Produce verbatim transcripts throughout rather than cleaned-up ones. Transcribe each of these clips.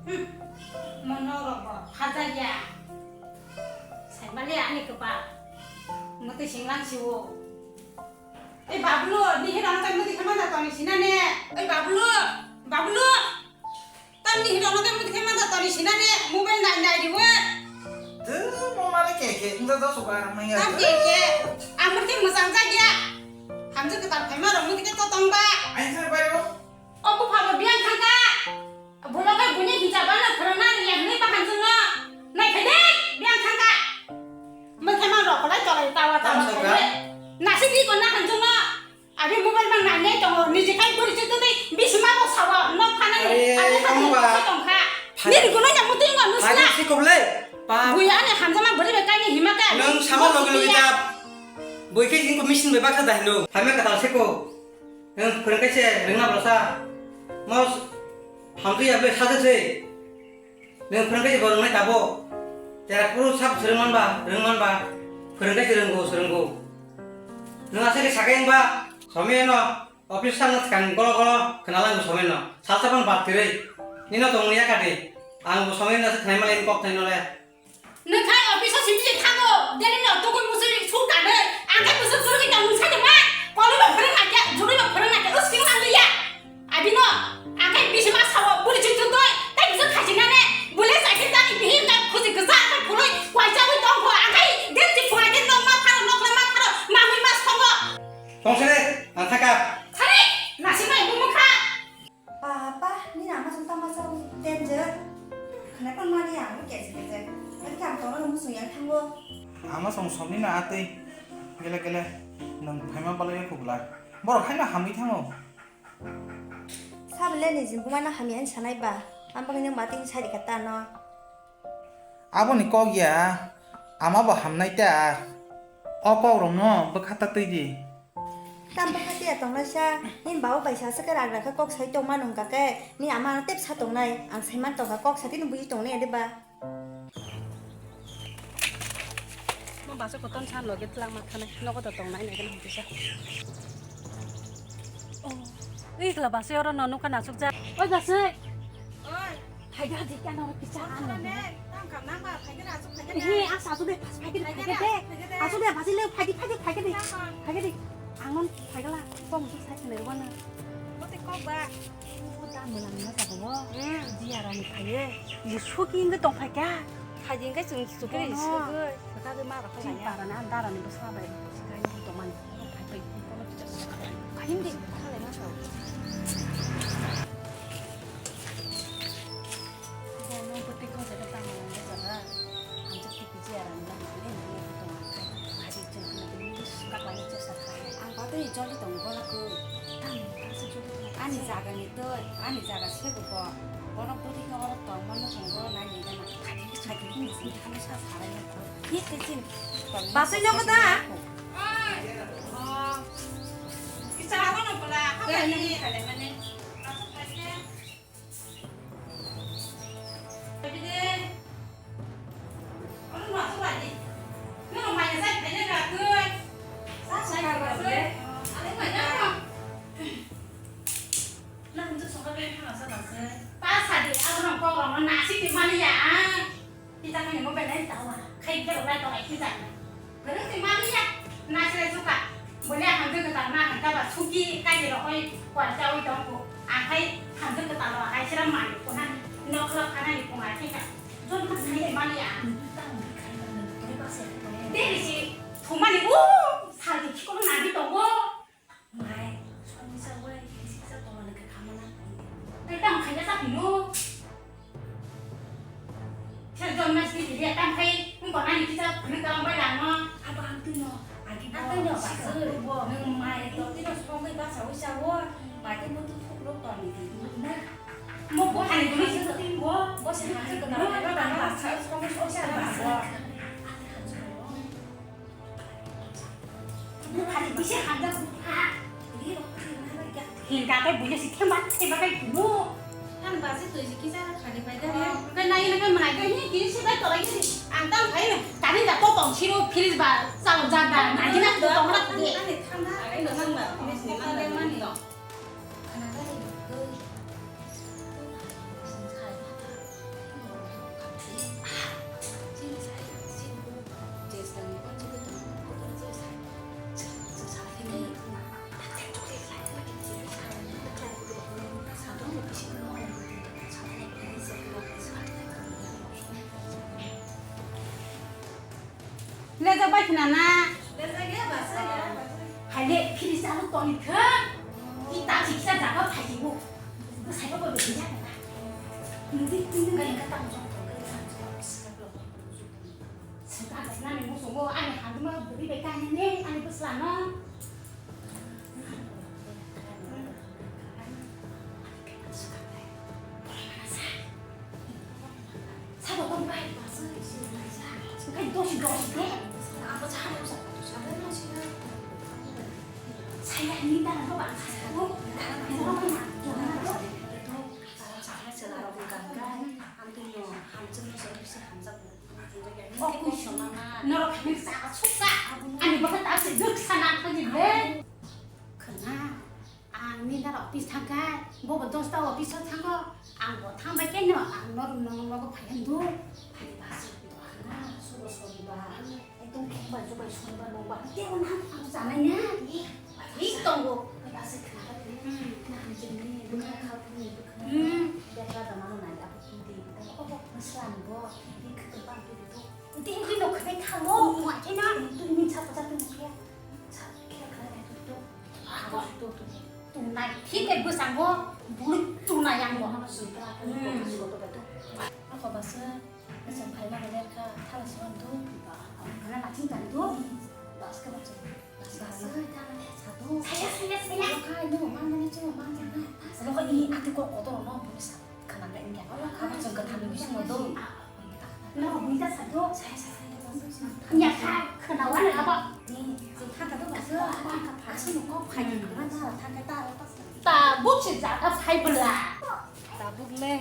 Hmm. Mono rok bo phajakya. Saimali ani kwpal. Mwtwi singlang siwo. Ei Bablu, ni hino ang tei mwtwi khe mantha toni sinane. Ei Bablu, Bablu. Tamni hino ang tei mwtwi khe mantha toni sinane. Mobile nai nai riwo. Tu mo mare ke ke, ungda dos ba manya. Tam ke ke. Amur ke mujang jakya. Hamjak kwtal phaima rok mwtwi khe to tongba. Ai se bai ro. O bupha bo biyang thangkha. Bulo khe buini hinsa bana phwrwngna rwya hwnwi bahan chwngno. Nai phai de, biyang thangkha. Mwkhe ma rok kolai tolai tawa tawa Tamo khaide. Nasik di konna han chwngno. Abi mobile mang nai nai tongo. Niji khai bwrwi chwtwtwi bisima bo sawa. Nok phanani. Are, Abi tamo ba. Tongkha. Nini gunai ya muti ngo nusla. Phai sikop le. Pa. Buya ani hamjama bwrwi bai kaini hima ka. Nwng sama logi logi ta. Bui khe jingko machine bai baksa dahino. Hamya kwtal seko. Nwng phwrwng khe se rwngna bwlasa. Mo hamtwi ya ble sajak se. Nwng phwrwng khe se bo rwngnai tabo. Tera phuru sab swrwng manba, rwng manba. Phwrwng khe se rwnggo, swrwnggo. Nwng aswk khe sakai wngba. Somai no office thangna swkang golo golo khwnalang bo somai no. Salsa phano bat kwrwi. Nino tongmani yakadi. Ang bo somai no se khwnai malai kok thai no le. Nwng khai office o simi je thango, daily no tugui musui suk tanwi, ang khai musuk jurugui tong nwng sai tongma, koloi bo phwrwng nakya, jurui bo phwrwng nakya, o sing nang liya. Abino, ang khai bisima sao, buri chuk chuk doi, tai musuk khai sing nane, bule sai khe jani bihim jani khusi kwsa, ang khai phurui, kwai chaui tong pho, ang khai daily je phungai khe nok ma pharo, nok le ma pharo, mamui ma songo. Tongsere, ang thaka. Sare, nasi mai bumukha. Papa, nini ama song tama sa danger. Khana kon mani ang kesi kesi. Ani kam tong na musung yang thango. Ama song somni na atwi. Gele gele nang phaima balai khubla. Borok haino hamwi thango. Sabile ni jin buma na hamya sanai ba. Am bagwi nang mati sari kata no. Aboni kok ya, ama bo hamnai ta. O kok rokno bwkha ta twi di. Tam bwkha tiya tongnai sa, nini babu bai sa swkhe ragra khe kok sai tongma nung kha khe, nini ama no tep sa tongnai, ang sai man tong kha kok sa tini buji tongnai ya de ba. Mo basa koton sa loge twlang ma thanai, nogo to tongnai nai khe nang kisa. Oh, ui kla basa oro no nukha nasuk ja. Oi basa. Oi. Phaikha di kano kisa ano. Tang kam nang ba phaikha asuk phaikha. He, asa asuk de, pas phaikha di, phaikha de. Asuk de, basi le phaikha, phaikha, phaikha di. Phaikha di. Angon phaikha la, kom tu sai khne rwana. Bote kok ba. O da melang na jago. Hmm. Di arani phaiye. Ye suki inge tong phaikha. Phaikha inge sung sukri sugoi. Kata de ma ba khala ya. Para na dara ni basa bai. Sikai ni to man. Phaikha. Phaikha di. Khalai ma sa. Bo nung bwtwi kho jaga tamo nang jaga. Ang jok tiki je arang nang mane nang tong ang khai. Hari jeng khe tini swkak lai je sa khai. Ang patwi joli tong bola koi. Tamo ta se joli tong. Ani jaga ni twi, ani jaga se bo bo. Bono bwtwi khe oro tong mano tong bo nai ni gana. Thani thani ni thani sa sarai na ko. Ni te chin. Basai nyogo da. Oi. Oh. Kisa abo no bola. Kha ni khalai mane. Kita kini mobile lain tawa, khai khe rok lai tongo kisa. Kwrwng twi mani ya, nasle suka. Bole hamjwk kwtal ma hwn kha ba suki kaji rok oi kwar chaui tong kho. Ang khai hamjwk kwtal rok hai sira mani ko nani, nok lok kha nani ko ngai khe kha. Jon ma sai mani ya. Deri si thumani u sal ki khiko nani tongo. Mai, soni sa wai, kisi sa tong le kha mana. Ai tang khai sa pino. Sir John mas ni dia tang khai, ung ko nani kisa kru ka bai lang no. Apa ang tu no. Agi apa no ba sa bo. Nung mai to ti no song bai ba sa wi sa wo. Mai te mo tu thuk ro to ni di. Na. Mo bo hani ko ni sa tin bo. Bo sa hani ko na ba ba sa song bai sa ba. Hinka kai buya si themba themba kai bu. Kan basi tu si kisa khani pai da. Kai nai na kai manai kai hi kini si bai tolai kini. Ang tang khai na kani da to tong siro fridge ba sa ja da. Nai na to tong rak de. Ani thang da. Ani thang ba. Ani thang ba. Ani thang ba. Ani thang ba. Bai khna na. Haile phiri sa lu toni kha. Kita chiksa jaga phai bo. Sai ko bo ya. Nungdi nungdi ka ta mo. Sengkang nani musugo ani handuma buri bai kanya ne ani bwsla no. Sabo tong bai. Sengkang dosi dosi de. Apa cahaya usah sabo no sih. Saya ini tanah doang. Saya ini tanah doang. Norok hamya sa suksa. Ani bwkha ta se duk sana thangni be. Khna. Ang ni dar office thangkha. Bo bo dosta office o thango. Ang bo thangbai khe no. Ang nor nong nogo phai hindu. Phai ba se. Khna. Subo sori ba. Ekdom khumbai jubai songba nongba. Tebo na ang chanai na. Thik tongo. Bai ba se khna. Hmm. Na ang jeni. Bwkha kha phuni bwkha. Hmm. Bwkha da mano nai. Twi, twi no khwlai thango, muikheno. Twi minsa kwchak twi nukya. Sa khe khwlai nai twi to. Ako to to. Tunai thik khe bwskango bwrwi tunai ang bo. Ano sitra ko ko ko to. Ako basa, basa phai ma le kha thala se to. Kana laching tan to. Bas ka bas. Saya, saya, saya. Saya, saya. Saya, saya. Saya, saya. Tabuk se jaga phai bwla. Tabuk le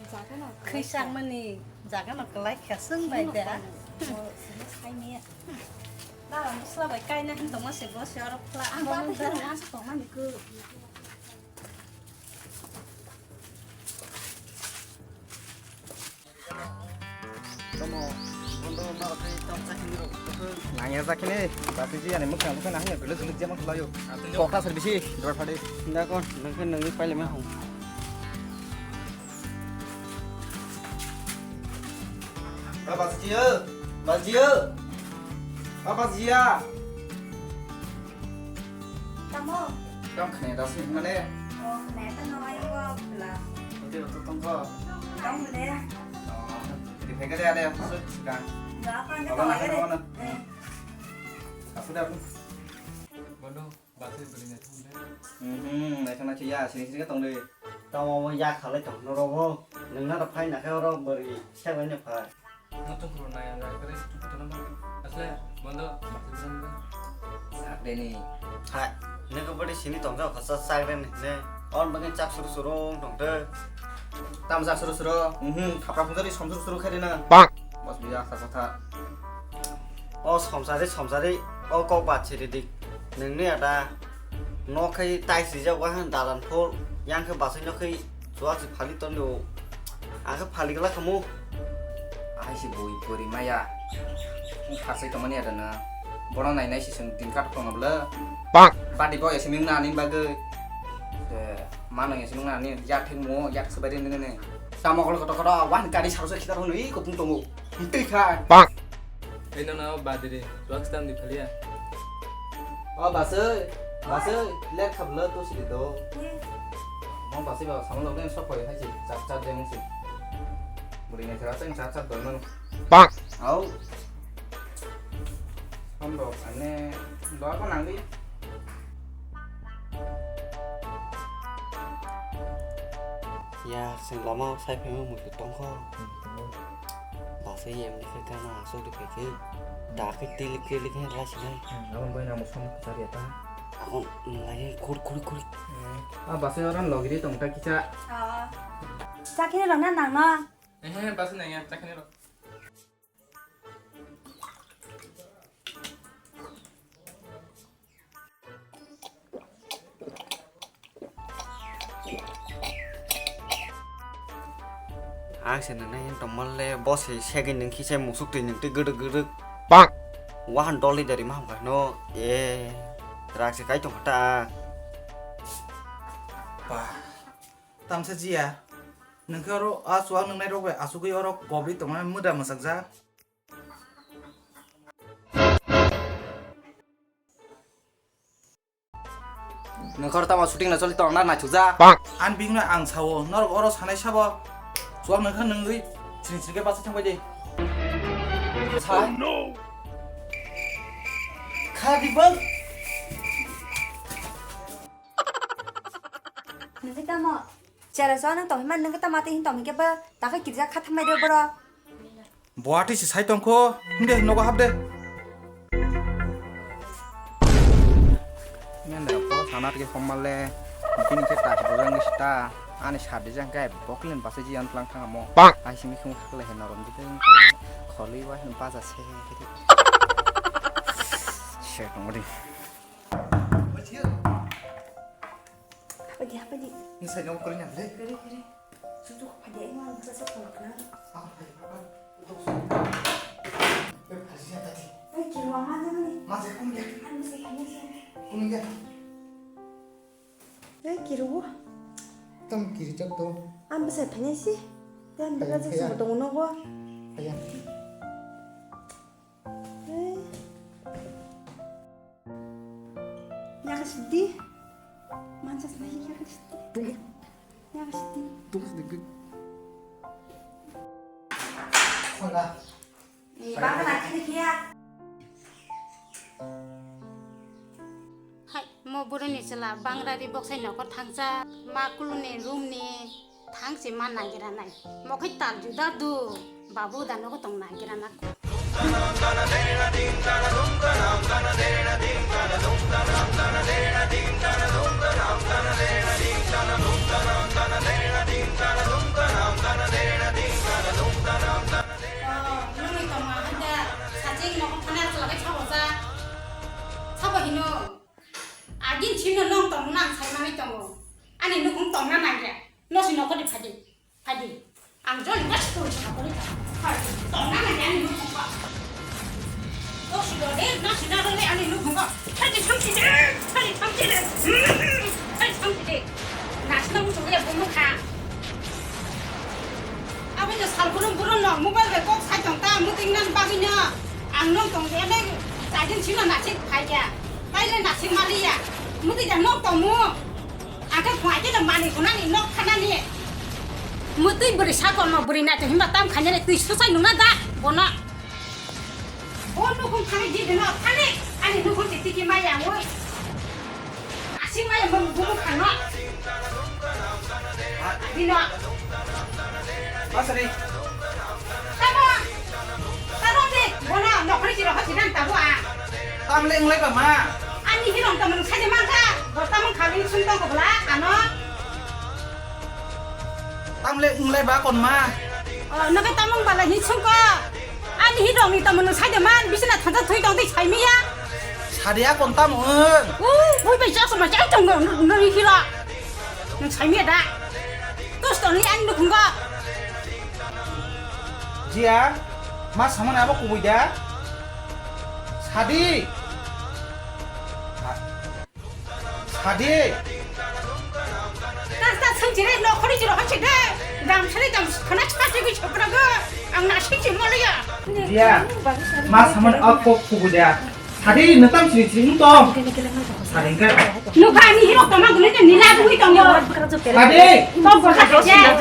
jaga no khwi changmani jaga no kwlai kha chwng bai da. Dalam bwsla bai kaina hin tongma se bo se oro phla. Ang ba tongmani khe. Nangya jakhe ni, basi ji ani mwkhang bwkha nang ya guluk guluk jemon khwlaio. Kokta sar bisi, dor phadi. Nda kon, nang khe nangni paile ma hong. Ba basi ji, basi ji. Ba basi ji ya. Tamo? Tamo khne das ni mane. Oh, khne ta no ai wa bla. Ote ote tong ko. Tong le. Oh, di phege de ade so chika. Ga pa ne. Wala na ko ai. Asu da. Bondo, basi beli ne thum de. Mhm, na kana chiya sini sini tong de. Tamo ya khalai tong no robo. Nang na phai na khe oro bari sa ne phai. Notong khoro naya na kare kutu na. Asle bondo. Sak de ni. Hai, nang ko bari sini tong ka khasa sak de ni ne. On bangin chak suru suru tong de. Tam chak suru suru. Mhm, khapra phunjari som suru suru khaide na. Bang. Bas biya khasa tha. O somsari somsari o kok bat siri dik. Nang ni ada. Nok khai tai sijak wa han dalan phol. Yang khe basai nok khai Chuak si phali ton do. Ang khe phali gala khamu. Ai si bui puri maya. Khasai tomani ada na. Bono nai nai si sung tin kat tong bla. Bang. Badi bo esi ming na nin bagwi. Te mano esi ming na nin yak thik mo yak sebai rin nin. Tamo kol koto koto wan kari saru se khitar hono i kopung tongo. Tei kha. Bang. Ei no no badiri. Chuak stam di phalia. O basai, basai, ler khabla to sidi do. Mo basai ba samlo den sok koi hai si, chap chap den si. Buri ne chara ten chap chap doi manu. Bang. Au. Samlo ane do ko nang di. Ya, sing lama sai phai mo mutu tongkho. Basai em ni khe gana asok de khe. Da khe tilik tilik khe lai sinai. Abang bai namo som chari ta. Akon lai khur khur khur. A basai oran logiri tong ta kicha. Chakini rok na nang no? Ehe, basai nang ya, chakini rok. Ang se nang nai tongmal le bo se segin nang kisa musuk twi nang twi gdwk gdwk. Bang. Wahan dol ni dari ma hamkha no e rak se kai tong kha ta. Ba tamsa jiya nang khe oro a chuak nang nai rok bai asugwi oro kobri tong mani muda mwsak jak. Nokar tamo shooting na choli tong na naithokjak. An bini ang sao, norok oro sanai sabo. Chuak nokha nungwi chini chini ke basa thangbai de. Sa. Kha di bang. Nungwi tamo. Chera so nang tong hima nungwi tamo te hin tong hingke ba. Takha kirja kha thamai de boro. Buati si sai tongkho, hinde nogo hapde. Mendra po sanat ke homale, bini ke tak bujang ni sta, ani sadi jang kai boklin basa ji an tlang thang amo. Ai simi khung khakle he norom jite, kholi wa hin baja se. Shit, ngori. Hapadi, hapadi. Ni sai no kori nyam le. Kori, kori. Susu hapadi, ai ma, nasa sa kong kena. Ah, hai, hai, hai. Udah, udah. Eh, phaji ya tadi. Eh, kiri wa ma na ni. Ma sai kong ya. Anu sai kong ya. Kong ya. Eh, kiri wa. Tam kiri chak to. Am besai phanya si. Dan bela jek semua tong no wa. Ayan. Nyakasidi. Manchas na nyakasidi. Nyakasidi. Ni bangla kiri kia. Hai, mo buruni chwla bangrari boksai nokor thangsa, ma kuluni room ni. Thang se ma nagira nai. Mokhai tal juda du. Babu da nogo tong nagira na. Oh, nungni tongma handa. Sajing nogo phana chwla bai sabo sa. Sabo hino. Agin chino nong tong nang sai manai tongo. Ani nukhung tong na nagira. Nosi nokori phadi. Phadi. Ang joli bas tu nokori phadi. Tong na nagira ani nukhung ko. Nosi dole, nosi na dole ani nukhung ko. Phadi thamchi de, phadi thamchi de. Phadi thamchi de. Nasna muchung ya bumu kha. Aboni salkhulum buro no mobile bai kok sai tong ta, muting nan bagwi no. Ang nong tong de, ene sajin sino nasik phai ya. Taile nasik mali ya. Muting da nok tong mu. Ang khe phai de mani khunani nok khanani. Mutui bwrwi sa kono bwrwi na to himba tam khanya le twi susai nungna da bono. O nukhung thani di dino thani ani nukhung ti tiki maya ngoi. Asing maya mung bumu khangno. Dino. Asari. Tamo. Tamo de bono nokri jiro hati nan tabo a. Tamle nglai ba ma. Ani hirong tamung saje mangka. Bo tamung khawi sung tong ko bla ano. Tamle nglai ba kon ma. O, noke tamung bala hi sungko. Ani hi rong ni tamung nung saide man, bisina thangta thui tong tei saimiya. Sadia kon tamung. U, bui bai chasma chai tong no, no, no, hi ra. Nung saimiya da. Tos tong ni ani nukhungo. Jia, ma samani abo kubui da. Sadi. Sadi. Tas tas sing jire no khori jiro hon sing de. Dam sari dam khana chha chha bi chopra go. Ang na sing jimo le ya. Dia. Ma saman ak kok kubu dia. Sadi netam sri sri to. Sadi ka. No ka ni hiro kama gune de nila bui tong yo. Sadi. To ko ka ja.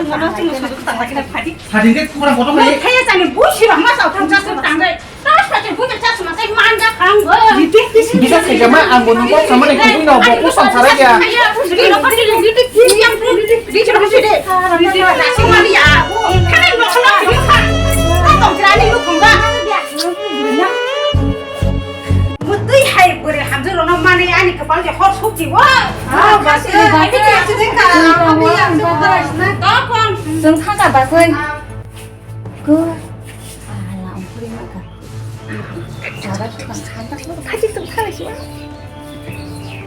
Sadi ke kurang kotor ni. Kaya jani bui siro ma sa thang ja tang de. Bisa kaya ma ang bono kok sama ni kubui no bo kusam sarai ya. Mutui hai bwrwi hamjwk rwno mani ani kwpal je hor sukti o. Chwng thangkha basai. Go. Ala ongkhorwi mangkha. Jara thang thang thang thang thang thang.